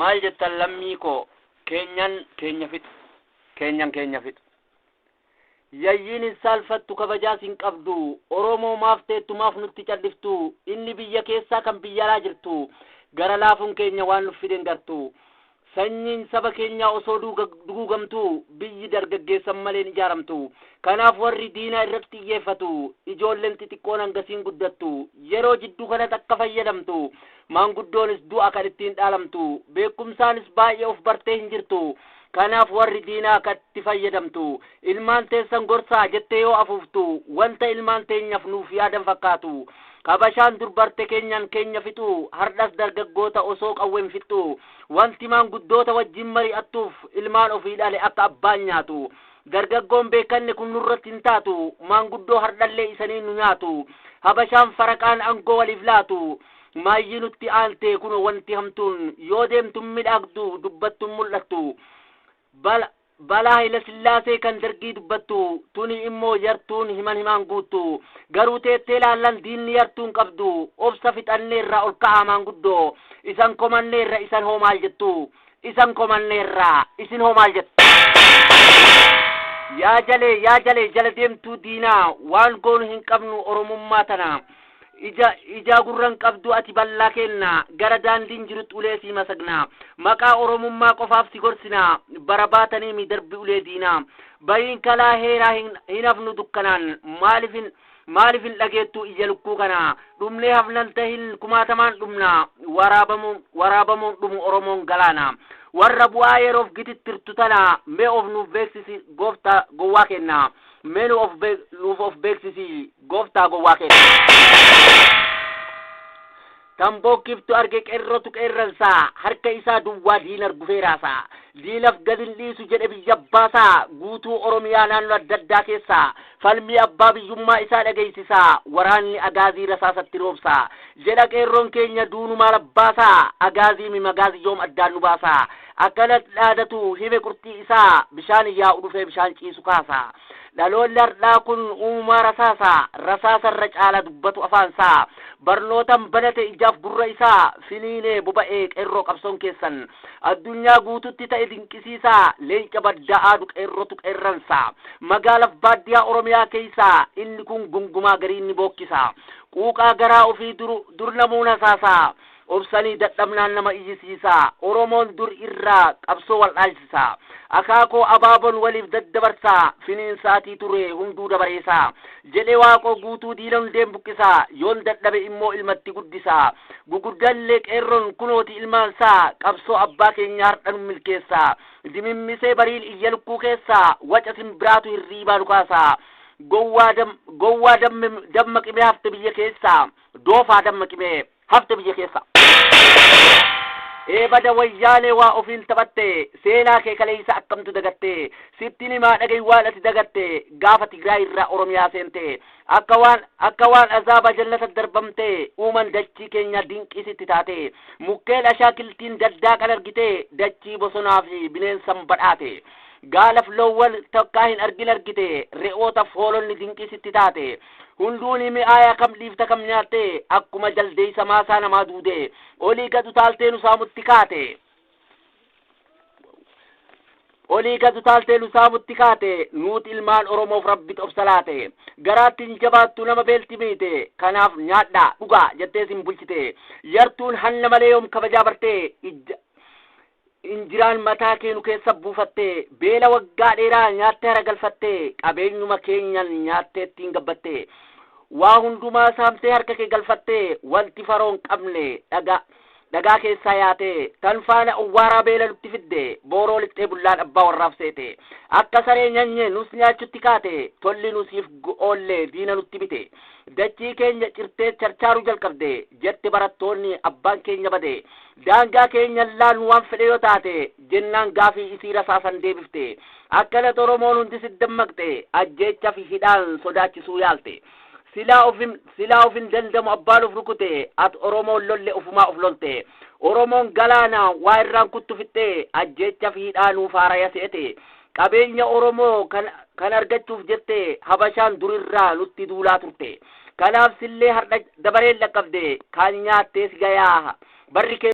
Maal jettan lammii koo? Keenyan keenya fixu, keenyan keenya fixu. Yayyiin hin saalfattu, kabajaas hin qabdu. Oromoo maaf teettu, maaf nutti calliftu? Inni biyya keessaa kan biyya alaa jirtu, gara laafuun keenya waan nuf fiden gartu. Sanyiin saba keenyaa osoo duguugamtuu, biyyi dargaggeessan malee hin ijaaramtu. Kanaaf warri diinaa irratti xiyyeeffatu, ijoolleen xixiqqoon hangasiin guddattu. Yeroo jidduu kanatti akka fayyadamtu, maanguddoonis du'a kan ittiin dhaalamtu. Beekumsaanis baay'ee of bartee hin jirtu. Kanaaf warri diinaa akka itti fayyadamtu. Ilmaan teessan gorsaa jettee yoo afuuftu, wanta ilmaan teenyaf nuuf yaadan fakkaatu. Habashaan dur barte keenyan keenya fixuu, hardhas dargaggoota osoo qawween fixxu. Wanti maanguddoota wajjin mari'attuuf ilmaan ofii dhale akka abbaan nyaatu. Dargaggoon beekanne kun nurratti hin taatu, maanguddoo hardhallee isaniin nu nyaatu. Habashaan faraqaan aangoo waliif laatu. Maayyii nutti aantee kuno wanti hamtuun, yoo deemtun midhaagdu, dubbattun mul'attu. Balaa Hayila Sillaasee kan Dargii dubbattu, tuni immoo yartuun himan himaan guuttu. Garuu teettee laallan diinni yartuun qabdu, obsa fixanneerra, ol ka'aa maanguddoo. Isan komanneerra, isan hoo maal jettu? Isan komanneerra, isin hoo maal jettu? Yaa jalee, yaa jalee, jala deemtuu diinaa, waan goonu hin qabnu Oromummaa tana. Ija ijaa gurran qabdu ati ballaa kenna, gara daandiin jirutti ulee sii masagna. Maqaa Oromummaa qofaaf si gorsina, bara baatanii mi darbi ulee diinaa. Bayiin kalaa heeraa hin hafnu dukkanaan, maaliif hin dhageettu iyya lukkuu kana? Dhumnee hafnan tahin kumaatamaan dhumna, waraabamuun dhumu Oromoon galaana. Warra bu'aa yeroof gitittirtu tana, mee of nuuf beeksisi, gooftaa gowwaa kenna. Mee nuuf of beeksisi, gooftaa gowwaa kenna. Tamboo kiftu arge qeerrotu qeerransaa, harka isaa duwwaa diina argufee raasaa. Diinaf gad hin dhiisu jedhe biyya abbaasaa, guutuu Oromiyaa naannoo adda addaa keessaa falmii abbaa biyyummaa isaa dhageessisaa. Waraanni Agaazii rasaasatti roobsaa jedha, qeerroon keenya duunu maal abbaasaa? Agaazii mi magaazii yoom addaan nu baasaa? Akkana dhaadatu hime qurxii isaa, bishaan yaa'u dhufee bishaan ciisu kaasaa. Dhaloonni har'aa kun uumamaa rasaasa, rasaasarra caala dubbatu afaansaa. Barnootan banate ijaaf gurra isaa, finiinee boba'ee qeerroo qabsoon keessan addunyaa guututti ta'e dinqisiisaa. Leenca baddaa aadu qeerrotu qeerransaa, magaalaf baadiyyaa Oromiyaa keessaa inni kun gungumaa gariin ni bookkisa. Quuqaa garaa ofii dur namuu nasaasaa, obsanii dadhabnaan nama iyyisiisa. Oromoon dur irraa qabsoo wal dhaalchisa, akaakoo abaaboon waliif daddabarsaa. Finiinsaatii ture hunduu dabareesaa jedhe Waaqoo guutuu, diina hundeen buqqisaa, yoon dadhabe immoo ilmatti guddisaa. Guguddallee qeerroon kunooti ilmaansaa, qabsoo abbaa keenya har'a nu milkeessaa. Dimimmisee bariin iyya lukkuu keessaa, waca simbiraatu hirriibaa nu kaasaa. Gowwaa damma qimee hafte biyya keessaa, doofaa damma qimee hafte biyya keessa. Eebada Wayyaanee, waa ofiin taphatte, seenaa kee kaleessa akkamtu dagatte? Sitti himaa, dhagayi waan ati dagatte. Gaafa Tigraay irraa Oromiyaa seente, akka waan azaaba jannata darbamte, uuman dachii keenya dinqii sitti taate. Mukkeen ashaakiltiin daddaaqan argite, dachii bosonaa fi bineensan badhaate. Gaalaf loowwan takkaa hin argin argite, re'oota hoolonni dinqii sitti taate. Hunduun mi'aaya kam dhiifta kam nyaatte? Akkuma jaldeessa maasaa namaa duude, olii gad utaaltee nu saamutti kaate. Olii gad utaaltee nu saamutti kaate. Nuuti ilmaan Oromoof Rabbi obsa laate. Garaatti hin jabaattu nama beelti miite, kanaaf nyaadhaa dhugaa jettee sin bulchite. Yartuun hanna malee yoom kabajaa bartee? Ijja injiraan mataa kee nu keessa buufatte, beela waggaa dheeraa nyaattee hara galfatte, qabeenyuma keenyan nyaattee ittiin gabbatte. Waa hundumaa saamtee harka kee galfatte. Wanti faroon qabne dhagaa dhagaa keessaa yaate, tan faana owwaaraa beela nutti fidde. Booroo lixxee bullaan abbaa warraaf seete, akka saree nyanye nus nyaachutti kaate. Tolli nu siif oolle diina nutti bite, dachii keenya cirtee charchaaruu jalqabde. Jette barattoonni abbaan keenya bade, daangaa keenya laalnu waan fedhe yoo taate jennaan gaafii isii rasaasan deebifte. Akkanatti Oromoon hundi si dammaqxe, ajjeecha fi hidhaan sodaachisuu yaalte. Silaa ofin dandamu abbaan of rukute, at Oromoon lolle ofumaa of lolte. Oromoon galaana waa irraan kuttu fixxee, ajjeecha fi hidhaa nuuf haaraya se'ete. Qabeenya Oromoo kan argachuuf jette Habashaan durirraa nutti duulaa turte. Kanaaf sillee har'a dabareen dhaqqabde, kan nyaattee si gayaa barri kee.